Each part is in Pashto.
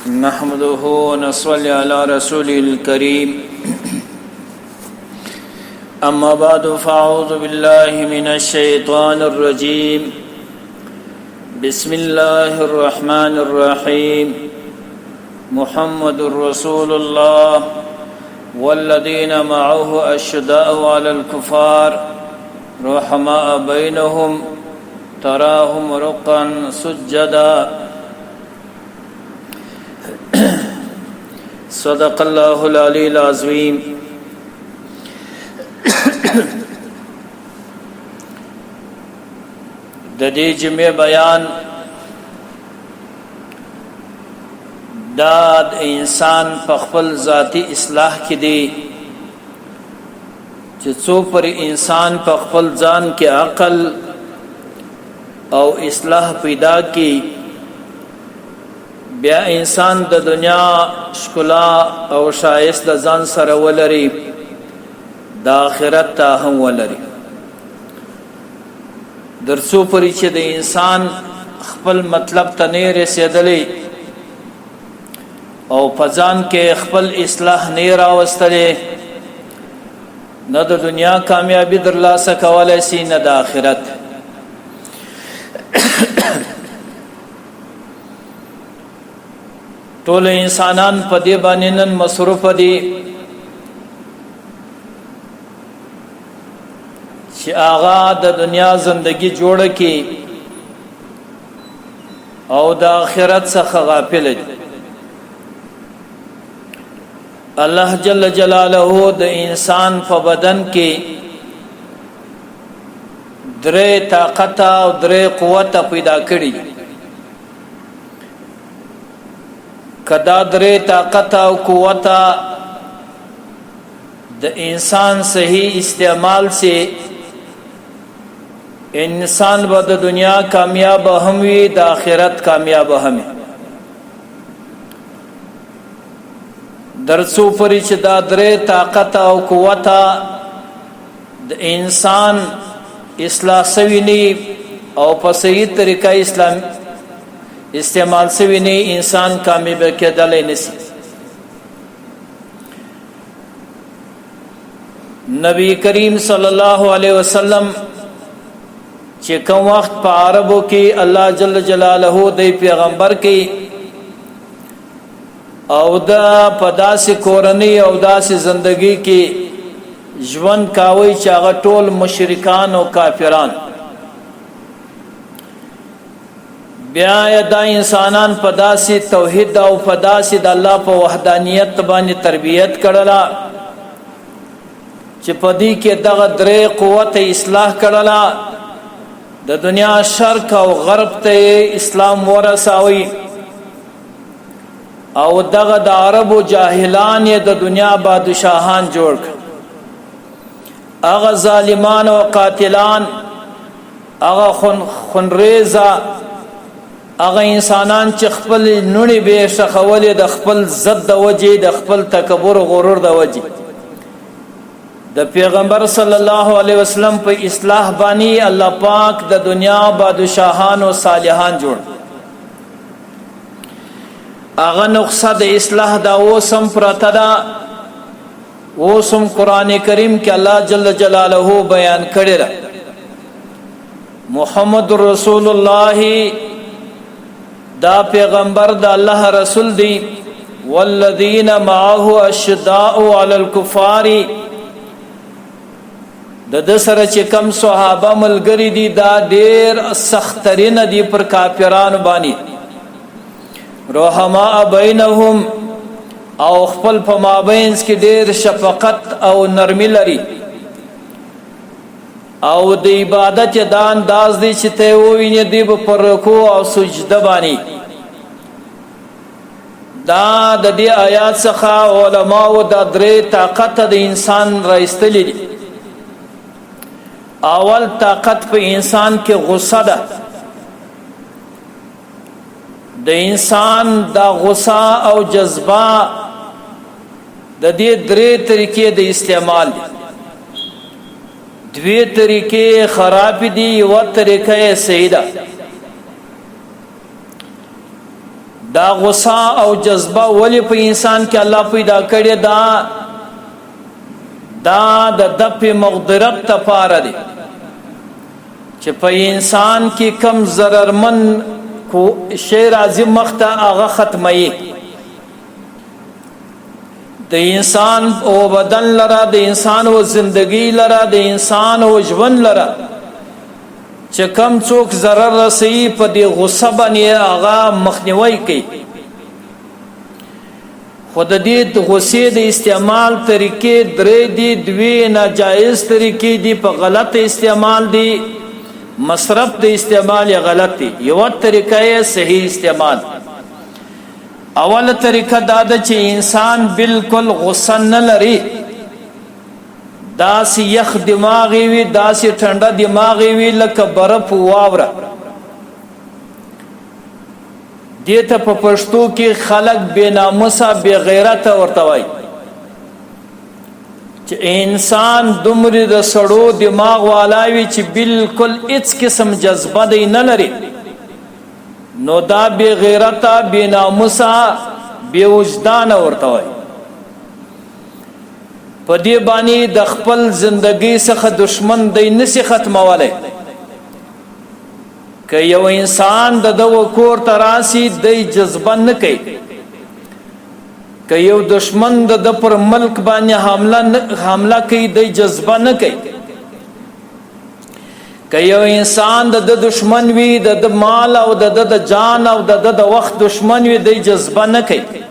نحمده ونصلي على رسوله الكريم. أما بعد، فأعوذ بالله من الشيطان الرجيم. بسم الله الرحمن الرحيم. محمد رسول الله والذين معه أشداء على الكفار رحماء بينهم تراهم رقا سجدا. صدق الله العلي العظيم. د دې جمعې بیان دا د انسان په خپل ذاتی اصلاح کې دی، چې څو پر انسان په خپل ځان کې عقل او اصلاح پیدا کی، بیا انسان د دنیا ښکلا او ښایست د ځان سره ولري، د آخرت ته هم ولري. درڅو پرې چې د انسان خپل مطلب ته نه رسیدلی او په ځان کې خپل اصلاح نه راوستلی، نه د دنیا کامیابی درلاسه کولای شي، نه د آخرت. ټول انسانان په دې باندې نن مصروف دي چې هغه د دنیا زندگی جوړه کی او د آخرت څخه غافل دي. الله جل جلاله د انسان په بدن کې درې طاقت او درې قوت پیدا کړی. کدا درې طاقت او قوت د انسان صحیح استعمال سي، انسان به د دنیا کامیاب هم وي، د آخرت کامیاب هم. درڅو پرې چې دا درې طاقت او قوت د انسان اصلاح سوي نه او په صحیح طریقه اسلام استعمال سوي نه، انسان کامیاب کېدلی نسی. نبی کریم صلی الله علیه وسلم چې کوم وخت په عربو کې الله جل جلاله د پیغمبر کې او دا په داسې کورنۍ او داسې زندگی کې ژوند کاوي چې هغه ټول مشرکان او کافران، بیا دا انسانان په داسې توحید او په داسې د الله په وحدانیت باندې تربیت کړله چې په دې کې دغه درې قوت اصلاح کړله، د دنیا شرق او غرب ته اسلام ورساوي او دغه د عربو جاهلان یې د دنیا بادشاهان جوړ کړ. هغه ظالمان او قاتلان، هغه خونریزه، هغه انسانان چې خپل نوړي به شخولې د خپل ضد د وجې، د خپل تکبر غرور د وجې، د پیغمبر صلی الله علیه وسلم په اصلاح باندې الله پاک د دنیا بادشاهان او صالحان جوړ. هغه نقصه د اصلاح دا اوسم پرته ده، اوسم قران کریم کې الله جل جلاله بیان کړی ده. محمد رسول الله دا پیغمبر د الله رسول دی، والذین معه اشداء علی الكفار. د د سره چې کم صحابه ملګری دي، دا ډیر سخترین دي پر کافرانو باندې، رحما بینهم، او خپل په مابینس کې ډیر شفقت او نرمي لري، او د عبادت دا انداز دی چې ته ووینې دی په رکوع او سجده باندې. دا د دې آیات څخه علماو دا درې طاقت د انسان راستلې دي. اول طاقت په انسان کې غصه ده. د انسان دا غصه او جذبه د دې درې طریقې د استعمال دي. دوی طریقې خراب دي، یو طریقه یې صحیح ده. د دا غصه او جذبه ولی په انسان کې الله پیدا کړی دا؟ دا د دفع مغدرت لپاره دی چې په انسان کې کم ضررمن کو شی راځي مخته، هغه ختموي. د انسان او بدن لره، د انسان او زندگی لره، د انسان او ژوند لره چې کم څوک ضرر رسي، په دې غصه باندې هغه مخنیوي کوي. خو د دې غصې د استعمال طریقې درې دي. دوی ناجایز طریقې دي، په غلط استعمال دي، مصرف د استعمال غلط دي. یو طریقه یې صحیح استعمال. اوله طریقه دا ده چې انسان بالکل غصه نه لري، داسې یخ دماغي وي، داسې ټنډه دماغي وي لکه برف واوره. دې ته په پښتو کې خلک بې ناموسه، بې غیرته ورته وایي، چې انسان دومره د سړو دماغ والا وي چې بالکل هیڅ قسم جذبه دی نه لري، نو دا بې غیرته، بې ناموسه، بې وجدانه ورته وایي. په دې باندې د خپل زندګۍ څخه دشمن دی نسی ختمولی. که یو انسان د دغه کور ته راسي، دی جذبه نه کوي. که یو دشمن د د پر ملک باندې حمله کوي، دی جذبه نه کوي. که یو انسان د د دشمن وي، د د مال او د د جان او د د وخت دشمن وي، دی جذبه نه کوي.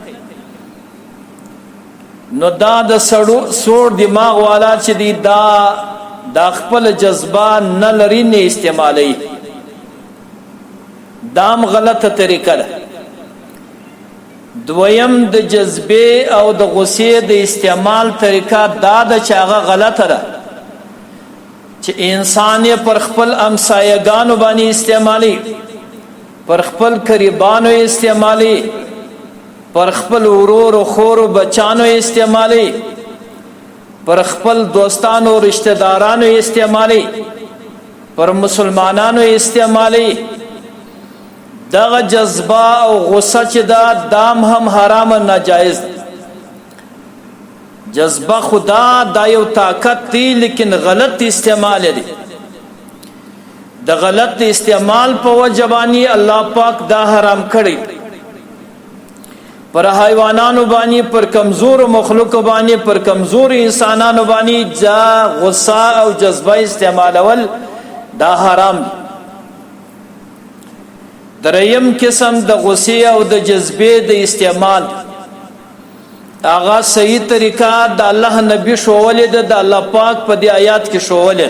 نو دا د سړو سوړ دماغ والا چې دی، دا د خپل جذبه نه لري، نه استعمالوي، دام غلطه طریقه ده. دویم د جذبې او د غصې د استعمال طریقه دا ده چې هغه غلطه ده، چې انسان یې پر خپل امسایګانو باندې استعمالي، پر خپل قریبانو استعمالي، پر خپل ورور او خور او بچانو استعمالي، پر خپل دوستانو او رشتہ دارانو استعمالي، پر مسلمانانو استعمالي. دغه جذبه او غصه چې دا دام هم حرام او ناجایز. جذبه خدا دا یو طاقت دی، لیکن غلط استعمال دی. د غلط استعمال په وجه باندې الله پاک دا حرام کړی. پر حیوانانو باندې، پر کمزور مخلوق باندې، پر کمزور انسانانو باندې جا غصه او جذبه استعمالول دا حرام دی. دریم قسم د غصې او د جذبې د استعمال هغه صحیح طریقه د الله نبی ښوولې ده، د الله پاک په دې آیات کې ښوولې: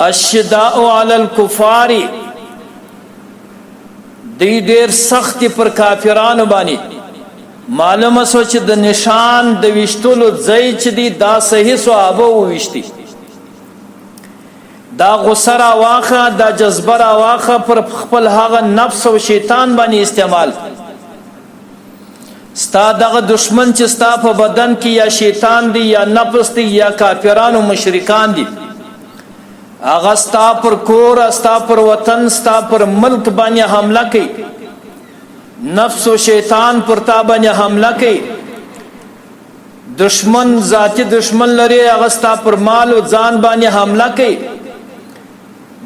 اشداء علی الکفار. دی ډیر سخت پر کافرانو باندې. معلومه سو چې د نشان د وشتلو ځای چې دی، دا صحیح صحابه وویشتي. دا غصه را واخه، دا جذبه را واخه، پر خپل هغه نفس او شیطان باندې استعمال. ستا دغه دشمن چې ستا په بدن کې یا شیطان دی، یا نفس دی، یا کافرانو مشرکان دي، هغه ستا پر کور، ستا پر وطن، ستا پر ملک باندې حمله کوي، نفس او شیطان پر تا باندې حمله کوي، دشمن ذاتی دشمن لري، هغه ستا پر مال او ځان باندې حمله کوي،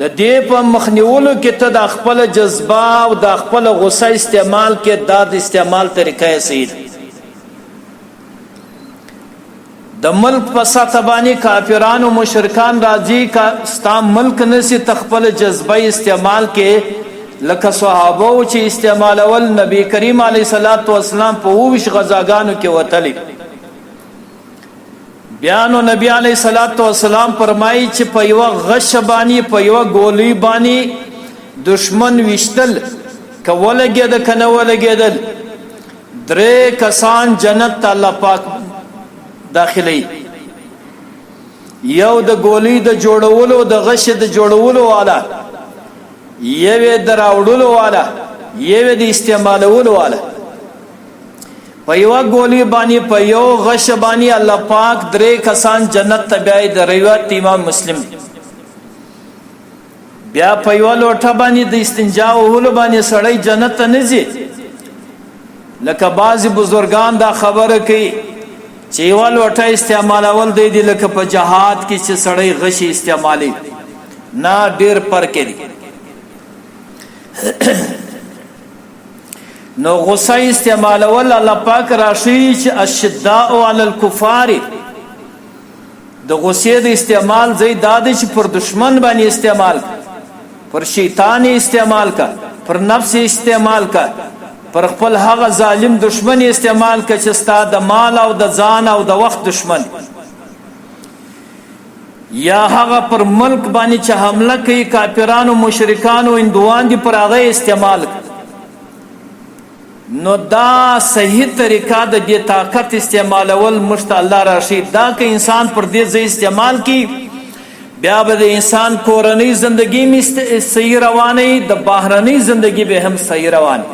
د دې په مخنیولو کې ته د خپل جذبه او د خپل غصه استعمال کې، دا د استعمال طریقه یې صحیح ده. د ملک په سطح باندې کافرانو مشرکان راځي، کا ستا ملک نسی، تخپل جذبه استعمال کې لکه صحابه چې استعمالول. نبی کریم علیه الصلاۃ والسلام په ووش غزاګانو کې وتلی. بیا نو نبی علیه الصلاۃ والسلام فرمایي چې په یو غش باندې، په یو ګولی باندې دشمن وشتل، که ولګېد کنه ولګېدل، درې کسان جنت ته الله پاک داخلي. یو د ګولی د جوړولو، د غش د جوړولو والا، یوې د راوړلو والا، یوې د استعمالولو والا. په یو ګولی باندې، په یو غش باندې الله پاک درې کسان جنت ته بیایي. د روایت امام مسلم. بیا په یو لوټه باندې د استنجا وهلو باندې سړی جنت ته نه ځي. لکه بعضې بزرګان دا خبره کوي چې یوه لوټه استعمالول دی دی لکه په جهاد کې چې سړی غشي استعمالي، نه، ډیر فرق دی. نو غصه استعمالول الله پاک راشي چې اشداء علی الکفار، د غصې د استعمال ځای دا دی چې پر دشمن باندې استعمال کا، پر شیطان استعمال کا، پر نفس استعمال کا، پر خپل هغه ظالم دشمن استعمال کا چې ستا د مال او د ځان او د وخت دشمن، یا هغه پر ملک باندې چې حمله کوي کافرانو، مشرکانو، هندوان دي، پر هغه استعمال کا. نو دا صحیح طریقه د دې طاقت استعمالول مشت الله راشي. دا که انسان پر دې ځای استعمال کی، بیا به د انسان کورنۍ زندگی می صحیح روانه، د بهرنۍ زندگی به هم صحیح روانه.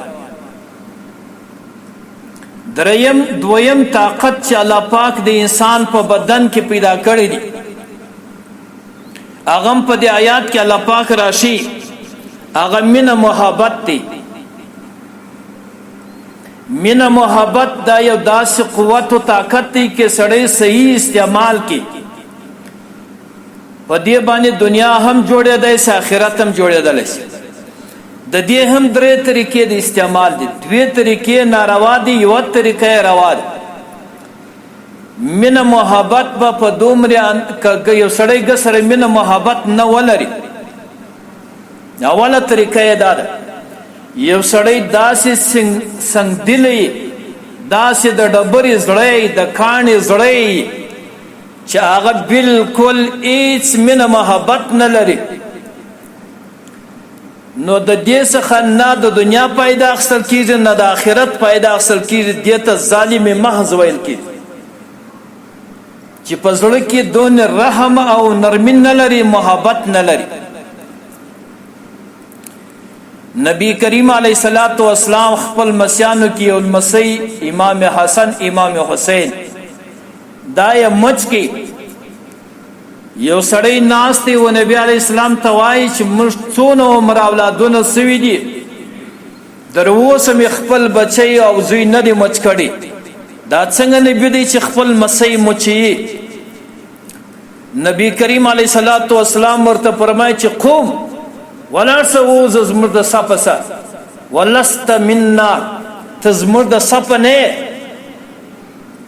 دریم دویم طاقت چې الله پاک د انسان په بدن کې پیدا کړی دی، هغه په دې آیات کې الله پاک راشي، هغه مینه محبت دی. مینه محبت دا یو داسې قوت او طاقت دی کې سړی صحیح استعمال کی، په دې باندې دنیا هم جوړېدای شي، آخرت هم جوړېدلی شي. د دې هم درې طریقې د استعمال دي. دوې طریقې ناروا دي، یوه طریقه یې روا ده. مینه محبت به په دومره که یو سړی ګه سره مینه محبت نه ولري، اوله طریقه یې دا ده، یو سړی داسې سنگدلی، داسې د ډبرې زړی، د کاڼې زړی، چې هغه بالکل هیڅ مینه محبت نه لري، نو د دې څخه نه د دنیا پیدا اخیستل کیږي، نه د آخرت پیدا اخیستل کیږي. دې ته ظالم محض ویل کیږي چې په زړه کې دون رحم او نرمي نه لري، محبت نه لري. نبی کریم علیه الصلاۃ والسلام خپل مسیانو کې یو مسیح امام حسن، امام حسین، دا یې مچ کې یو سړی ناست دی و نبی علیه السلام ته وایي چې موږ څونه عمر اولادونه سوي دي، در اوسه مې خپل بچی او زوی نه دی مچ کړی، دا څنګه نبی دی چې خپل مسیح مچي؟ نبی کریم علیه الصلاۃ والسلام ورته فرمایي چې قوم ولاړ سه، ووځه زموږ د صفه سه، ولست منا، ته زموږ د صفه نه،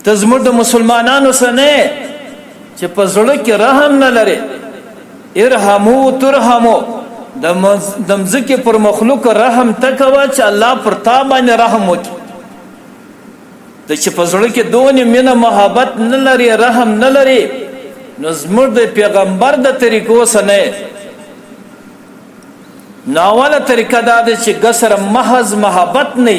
ته زموږ د مسلمانانو سره نه، چې په زړه کې رحم نه لري. ارحمو ترحمو، د مځکې پر مخلوق رحم ته کوه چې الله پر تا باندې رحم وکړي. ته چې په زړه کې دونې مینه محبت نه لري، رحم نه لري، نو زموږ د پیغمبر د طریقو سره نه. نو اوله طریقه دا ده چې ګسر محض محبت نه.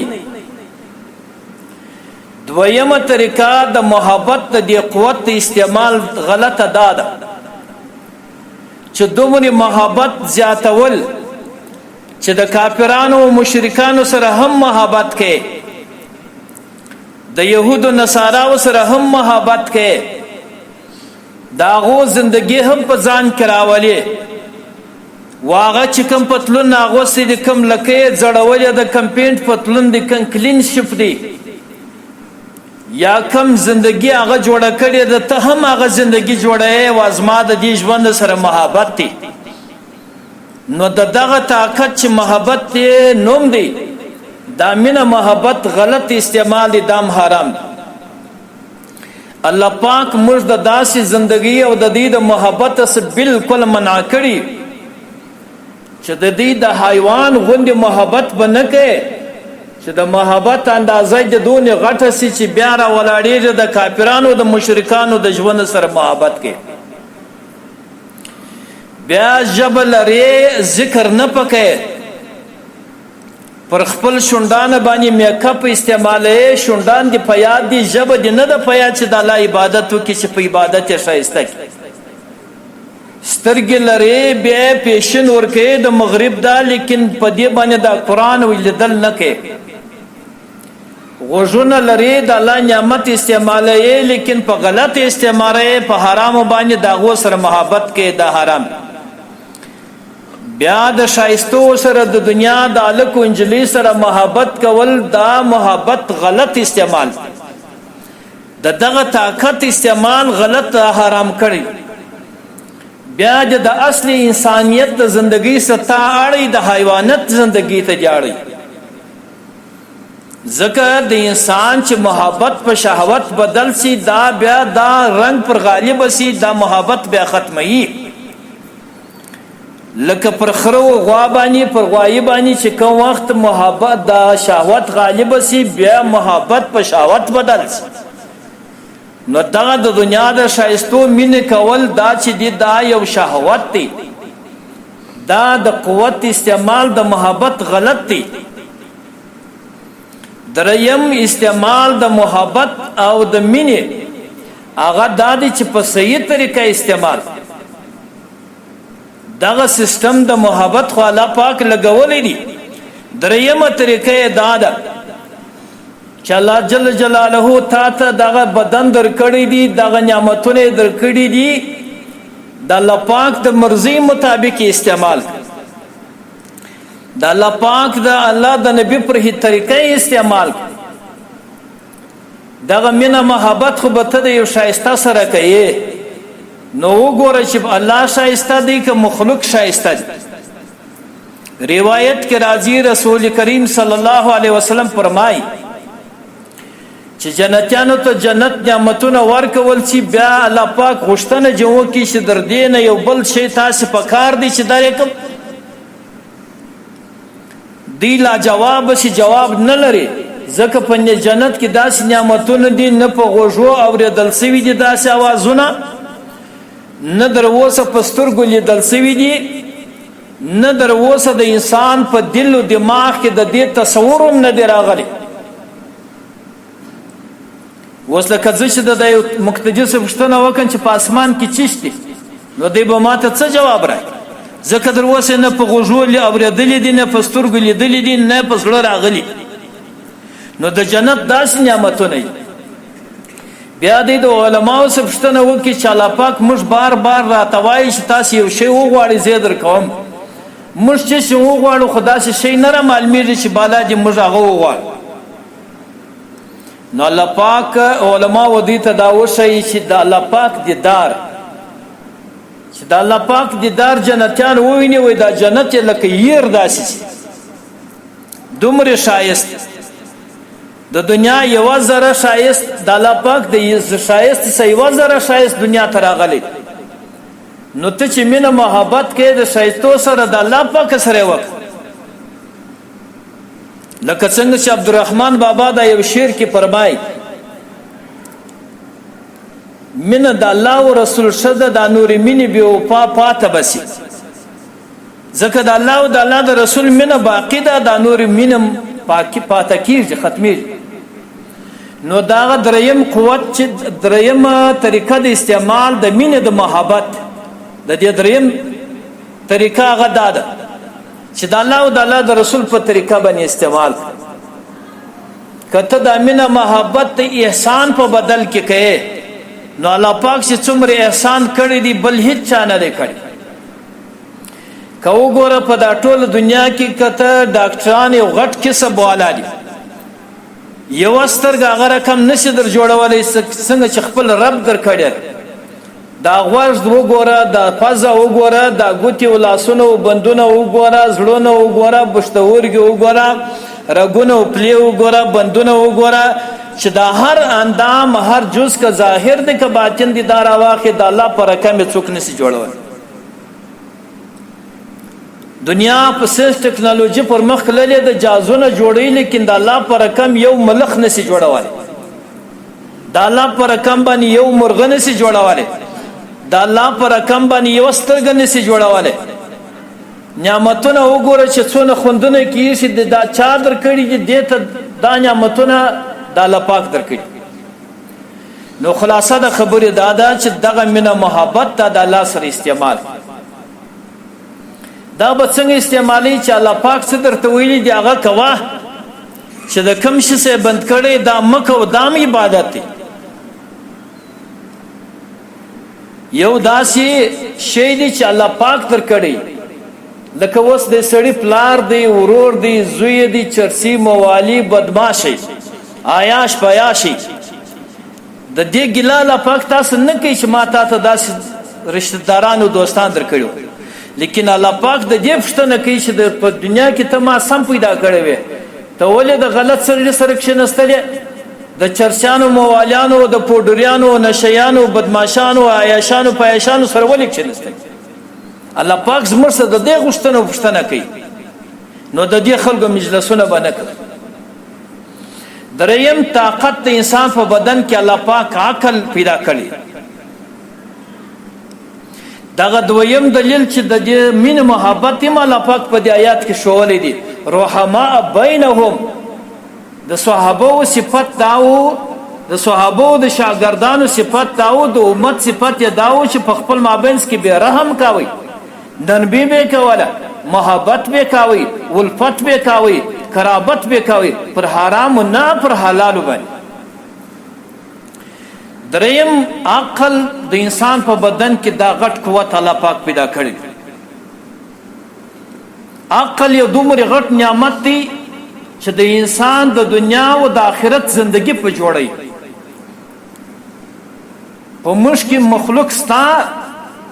دویمه طریقه د محبت د دې قوت استعمال غلطه دا ده چې دومره محبت زیاتول چې د کافرانو او مشرکانو سره هم محبت کې، د يهودو نصاراو سره هم محبت کې، دا غو زندگی هم په ځان کې راولي، واغه چې کوم پتلون اغوستي دي، کوم لکې ځړولې د کوم پینټ پتلون دي، کوم کلین شپ دی، یا کم زندگی هغه جوړه کړې ده، ته هم هغه زندگی جوړه او زما د دې ژوند سره محبت دی. نو د دغه طاقت چې محبت دی نوم دی، دا مینه محبت غلط استعمال دی، دام حرام دی. الله پاک موږ د داسې زندگی او د دې د محبت څخه بالکل منع کړی چې د دې د حیوان غوندې محبت به نه کوي، چې د محبت اندازه د دونې غټه سي چې بیا را ولاړېږي د کافرانو د مشرکانو د ژوند سره محبت کوي. بیا ژبه لري ذکر نه پکې، پر خپل شونډان باندې میک اپ استعمالوي، شونډان دې په یاد دي، ژبه دې نه ده په یاد چې د الله عبادت وکړي، چې په عبادت یې ښایسته کړي. سترګې لري بیا پیشن ورکوي د مغرب دا، لیکن په دې باندې دا قرآن ولیدل نه کوي. غوږونه لري د الله نعمت استعمالوي، لیکن په غلط استعمالوي، په حرامو باندې د هغو سره محبت کوي، دا حرام. بیا د شایستو سره د دنیا د الکو انجلی سره محبت کول، دا محبت غلط استعمال، د دغه طاقت استعمال غلط، حرام کړی. بیا د اصلي انسانیت د زندګۍ ستا اړي، د حیوانات زندګۍ ته جاړي، ځکه د انسان چې محبت په شهوت بدل سي، دا بیا دا رنگ پر غالب سي، دا محبت بیا ختمي، لکه پر خرو غوا باندې، پر غوایي باندې چې کوم وخت محبت دا شهوت غالب سي، بیا محبت په شهوت بدل سي. نو دغه د دنیا د شایستو مینه کول، دا چې دی دا یو شهوت دی، دا د قوت استعمال د محبت غلط دی. دریم استعمال د محبت او د مینې هغه دا دی چې په صحیح طریقه استعمال. دغه سیستم د محبت خو الله پاک لګولې دي. دریمه طریقه دا ده چې الله جل جلاله تا ته دغه بدن درکړی دی، دغه نعمتونه درکړي دي، د الله پاک د مرضی مطابق استعمال، د الله پاک د الله د نبی پر هی طریقې استعمال. دغه مینه محبت خو به ته د یو شایسته سره کوي، نو وګوره چې الله شایسته دی که مخلوق شایسته دی. روایت کې راځي، رسول کریم صلی الله علیه وسلم فرمایي چې جنتیانو ته جنت نعمتونه ورکول شي، بیا الله پاک غوښتنه جو کی چې در دې نه یو بل شی تاسو په کار دي چې درکم دی؟ لا جواب شي، جواب نه لري، ځکه په جنت کې داسې نعمتونه دي، نه په غوږو اورېدل سوي دي داسې اوازونه، نه در اوسه په سترګو لیدل سوي دي، نه در اوسه د انسان په دل او دماغ کې د دې تصور هم نه دی راغلی. اوس لکه زه چې د یو مقتدي څخه پوښتنه وکړم چې په اسمان کې څه شته، نو دی به ماته څه جواب راکړي؟ ځکه در اوسه نه په غوږو اورېدلي دي، نه په سترګو لیدلي دي، نه په زړه راغلي. نو د جنت داسې نعمتونه دي. بیا دې د علماو څخه پوښتنه وکړي چې الله پاک موږ بار بار راته وایي چې تاسو یو شی وغواړئ، زه درکوم. موږ چې څه وغواړو، خو داسې شی نه را معلومیږي چې بالا دې موږ هغه وغواړو. نو الله پاک علما و دې ته دا وښيي چې د الله پاک دیدار، چې د الله پاک دیدار جنتیان وویني، وای دا جنت لکه ير داسې دومره ښایست، د دنیا یو ذره ښایست، د الله پاک د ښایست څخه یو ذره ښایست دنیا ته راغلی. نو ته چې مینه محبت کې د ښایستو سره، د الله پاک سره وکړه. لکه څنګه چې عبدالرحمن بابا دا یو شعر کې فرمایي، مینه د الله او رسول شده، د نور مینې بې وفا پاته بسی، ځکه د الله او د الله د رسول مینه باقی ده، د نور مینه پاکي پاته کیږي، ختميږي. نو داغه دریم قوت چې دریم طریقه د استعمال د مینې د محبت، د دې دریم طریقه هغه دا ده چې د الله او د الله د رسول په طریقه باندې استعمال. کته د مینه محبت د احسان په بدل کې کوي، نو الله پاک چې څومره احسان کړی دی، بل هیڅ چا نه دی کړی. که وګوره په دا ټول دنیا کې کته ډاکټران یو غټ کسب والا دي، یو سترګه هغه رقم نشي در جوړولی څنګه چې خپل رب در کړی. دا غوږ وګوره، دا پزه وګوره، دا ګوتې او لاسونه او بندونه وګوره، زړونه وګوره، پښتورګي وګوره، رګونه او پلې وګوره، بندونه وګوره، چې دا هر اندام، هر جز که ظاهر دی که باطن دی، دا راواخې، د الله په رقم یې څوک نشي جوړولی. دنیا په ساينس ټکنالوژي پر مخ تللې د جازونه جوړوي، لیکن د الله په رقم یو ملخ نشي جوړولی، د الله په رقم باندې یو مرغه نشي جوړولی، د الله په رقم باندې یو سترګه نشي جوړولی. نعمتونه وګوره چې څونه خوندونه کیږي، دا چا درکړي دي دې ته دا نعمتونه؟ د الله پاک درکړي. نو خلاصه د خبرې دا ده چې دغه مینه محبت ته د الله سره استعمال، دا به څنګه استعمالي؟ چې الله پاک څه درته ویلي دی هغه کوه، چې د کم شي څه بند کړي دا مکه او دام عبادت دی. یو داسې شی دی چې الله پاک درکړي، لکه اوس د سړي پلار دی، ورور دی، زوی دی، چرسي، موالي، بدماشي، عیاش پیاشي، د دې ګیله الله پاک تاسو نه کوي چې ما تا ته داسې رشتہ داران او دوستان درکړي، لیکن الله پاک د دې پوښتنه کوي چې د په دنیا کې ته ما سم پیدا کړی وې، ته ولې د غلط سړي سره کښېنستلې؟ د چرسیانو، موالیانو، د پوډریانو، نشیانو، بدماشانو، عیاشانو، پیاشانو سره ولې کښېنستلې؟ الله پاک زموږ سره د دې غوښتنه پوښتنه کوي. نو د دې خلکو مجلسونه به نه کوي. دریم طاقت د انسان په بدن کې الله پاک عقل پیدا کړي. دغه دویم دلیل چې د دې مین محبت هم الله پاک په دې آیات کې ښوولی دی، رحماء بینهم. د صحابو صفت داو، د صحابو د شاګردانو صفت داو، د امت صفت یې داو چې په خپل مابینس کې به رحم کاوي، نرمي به کوله، محبت به کاوي، الفت به کاوي، قرابت به کاوي، پر حرام نه پر حلال باندې. دریم عقل د انسان په بدن کې دا غټ قوت الله پاک پیدا کړی. عقل یو دومره غټ نعمت دی چې د انسان د دنیا او د آخرت زندگی په جوړي. په موږ کې مخلوق ستا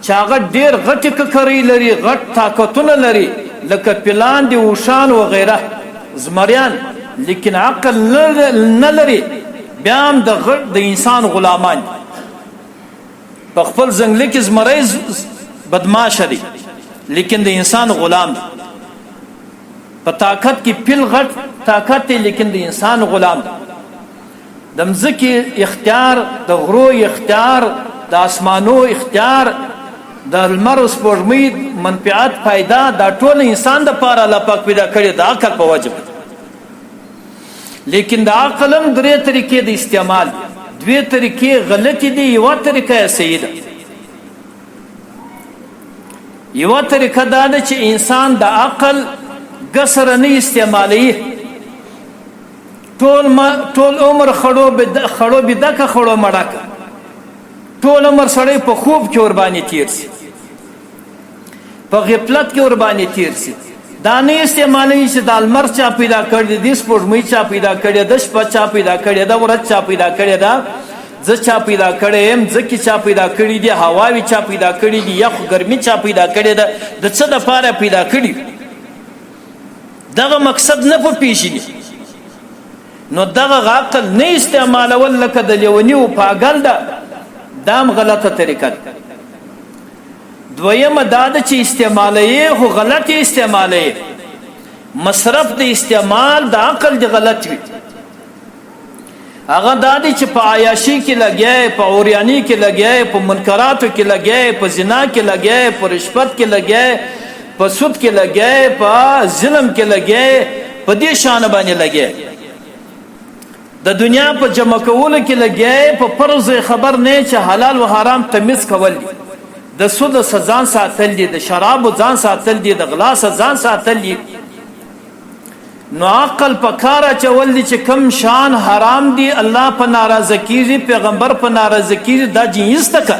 چې هغه ډیر غټ ککرۍ لري، غټ طاقتونه لري، لکه پلان دی، اوښان وغیره، زمریان، لیکن عقل نه لري، بیا هم د غټ د انسان غلامان دي. په خپل ځنګله کې زمری بدماشه دی، لیکن د انسان غلام دی. په طاقت کې پیل غټ طاقت دی، لیکن د انسان غلام دی. د مځکې اختیار، د غرو اختیار، د اسمانو اختیار، د لمر او سپوږمۍ منفعت فایده، دا ټول انسان د پاره الله پاک پیدا کړی د عقل په وجه. لیکن د عقل هم درې طریقې د استعمال دي، دوې طریقې غلطې دي، یوه طریقه یې صحیح ده. یوه طریقه دا ده چې انسان د عقل ګسره نه استعمالوي، ټول عمر خړو بدکه خړو مړکه، ټول عمر سړی په خوب کې ورباندې تیر سي، په غفلت کې ورباندې تیر سي. دا نه استعمالوي چې دا لمر چا پیدا کړی دی، سپوږمۍ چا پیدا کړې ده، شپه چا پیدا کړې ده، ورځ چا پیدا کړې ده، زه چا پیدا کړی یم، ځکه چا پیدا کړي دي، هواوې چا پیدا کړي دي، یخ ګرمي چا پیدا کړې ده، د څه دپاره پیدا کړي، دغه مقصد نه په پیژني. نو دغه عقل نه استعمالول لکه د لیوني او پاګل ده، دا هم غلطه طریقه ده. دویمه دا ده چې استعمالوي خو غلط یې استعمالوي، مصرف د استعمال د عقل د غلط وي. هغه دا دی چې په عیاشي کې لګیا، په عریاني کې لګیا، په منکراتو کې لګیا، په زنا کې لګیا، په رشوت کې لګیا، په سود کې لګیا، په ظلم کې لګیا، په دې شان باندې لګیا، د دنیا په جمع کولو کې لګیا، په فرض خبر نه چې حلال او حرام تمیز کول دي، د سود څخه ځان ساتل دي، د شرابو ځان ساتل دي، د غلا څخه ځان ساتل دي. نو عقل په کار اچول دي چې کم شان حرام دي، الله په ناراضه کیږي، پیغمبر په ناراضه کیږي، دا جنس تکه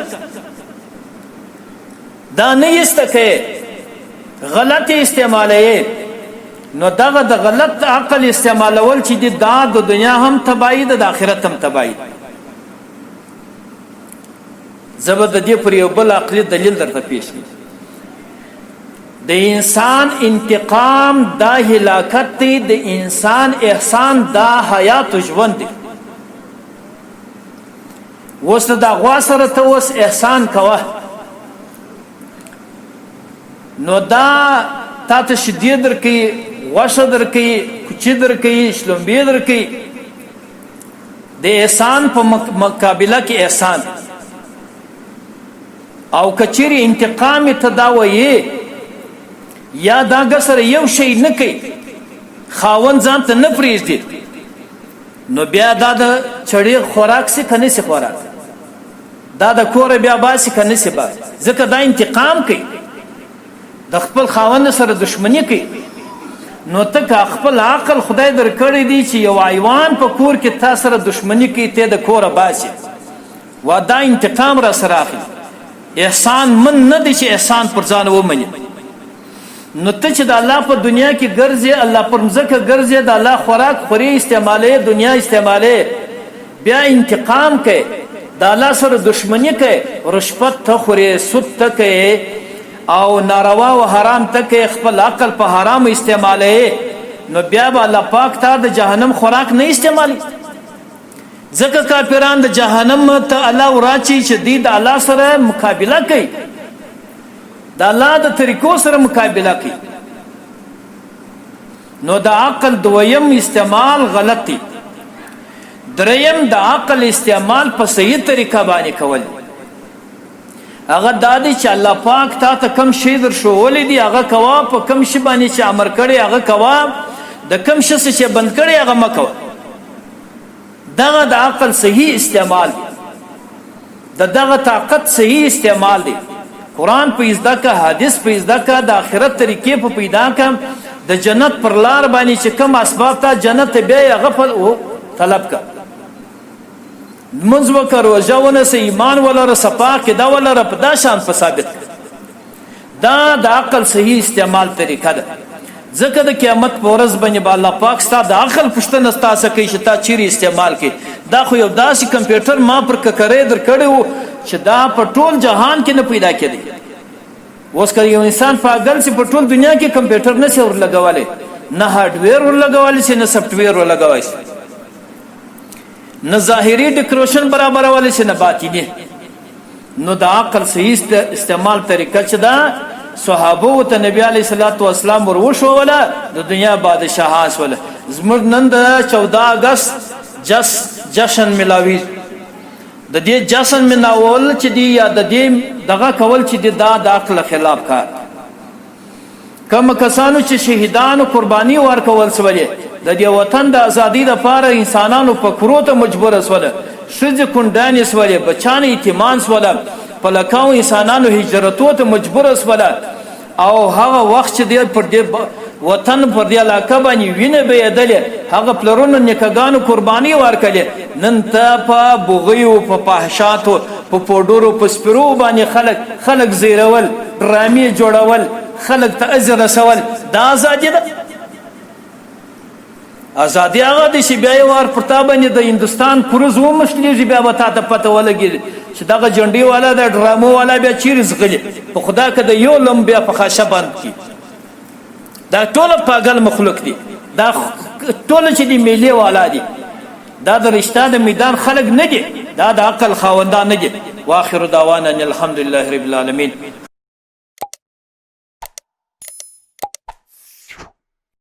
دا نه یستکه غلط استعمالوي. نو دغه د غلط عقل استعمالول چې دي، دا د دنیا هم تباهي ده، د آخرت هم تباهي ده. زه به د دې پر یو بل عقلي دلیل درته پیش کړم. د انسان انتقام دا هلاکت دی، د انسان احسان دا حیات او ژوند دی. اوس دا غوا سره ته اوس احسان کوه، نو دا تا ته شیدې درکوي، غوښه درکوي، کوچي درکوي، شلومبې درکوي. د احسان په مقابله کې احسان. او کچېرې انتقام یې ته دا وایې یا دا ګسره یو شی نه کوي، خاوند ځان ته نه پرېږدي، نو بیا دا د چړې خوراک سي که نه سي خوراک، دا د کوره بیا باسي که نه سي باسي، ځکه دا انتقام کوي، د خپل خاوند سره دښمني کوي. نو ته که خپل عقل خدای درکړی دی چې یو حیوان په کور کې تا سره دښمني کوي، ته د کوره باسي، وا دا انتقام را سره اخلي. احسان من نه دی چې احسان پر ځان ومني. نو ته چې د الله په دنیا کې ګرځې، الله پر مځکه ګرځې، د الله خوراک خورې، استعمالې، دنیا استعمالې، بیا انتقام کوې، د الله سره دښمني کوې، رشوت ته خورې، سود ته کوې او ناروا او حرام ته کوې، خپل عقل په حرام استعمالې، نو بیا به الله پاک تا د جهنم خوراک نه استعمالي. ځکه کافران د جهنم ته الله وراچي چې دوی د الله سره مقابله کوي، د الله د طریقو سره مقابله کوي. نو د عقل دویم استعمال غلط دی. دریم د عقل استعمال په صحیح طریقه باندې کول، هغه دا دی چې الله پاک تا ته کم شی در ښوولی دی هغه کوه، په کم شي باندې چې امر کړی هغه کوه، د کم شي څخه چې بند کړی هغه مه کوه. دغه د عقل صحیح استعمال دی، د دغه طاقت صحیح استعمال دی. قرآن په زده که، حدیث په زده که، د آخرت طریقې په پیدا که، د جنت پر لار باندې چې کوم اسباب تا جنت ته بیایي هغه په طلب که. لمونځ وکړه، روژه ونیسه، ایمان ولره، صفا عقیده ولره، په دا شان په ثابت کړه. دا د عقل صحیح استعمال طریقه ده. ځکه د قیامت په ورځ باندې به الله پاک ستا د عقل پوښتنه ستا څخه کوي چې تا چیرې استعمال کړي. دا خو یو داسې کمپیوټر ما پر ککرې در کړی و چې دا په ټول جهان کې نه پیدا کېدی. اوس که یو انسان پاګل سي په ټول دنیا کې کمپیوټر نه سي ورلګولی، نه هارډویر ورلګولی سي، نه سافټویر ورلګولی سي، نه ظاهري ډیکوریشن برابرولی سي، نه باطني. نو د عقل صحیح استعمال طریقه چې ده صحابو ته نبی علیه الصلاة والسلام ور وښووله، د دنیا بادشاهان سول. زموږ نن د 14 اګست جس جشن ملاوي، د دې جشن ملاول چې دی یا د دې دغه کول چې دی، دا د عقل خلاف کار. کوم کسانو چې شهیدانو قرباني ورکول سولې د دې وطن د ازادۍ لپاره، انسانانو په کرو ته مجبور سول، ښځې کونډانې سولې، بچان یتیمان سول، په لکاو انسانانو هجرتو ته مجبور سول، او هغه وخت چې دی پر دې وطن پر دې علاقه باندې وینه بهېدلې، هغه پلرونو نیکهګانو قرباني ورکړې، نن ته په بغیو، په فحشاتو، په پوډرو، په سپرو باندې خلک زیرول، ډرامې جوړول، خلک ته اجر رسول، دا ازادي ده؟ ازادي هغه دی چې بیا یو وار پر تا باندې د هندوستان کروز ومښلېږي، بیا به تا ته پته ولګېږي چې دغه جنډې والا د ډرامو والا بیا چیرې ځغلي. په خدا که د یو لم بیا په خاشه بند کړي. دا ټوله پاګل مخلوق دي، دا ټوله چې دي میلې والا دي، دا د رشتہ د میدان خلک نه دي، دا د عقل خاوندان نه دي. واخر دعوانا ان الحمدلله رب العالمین.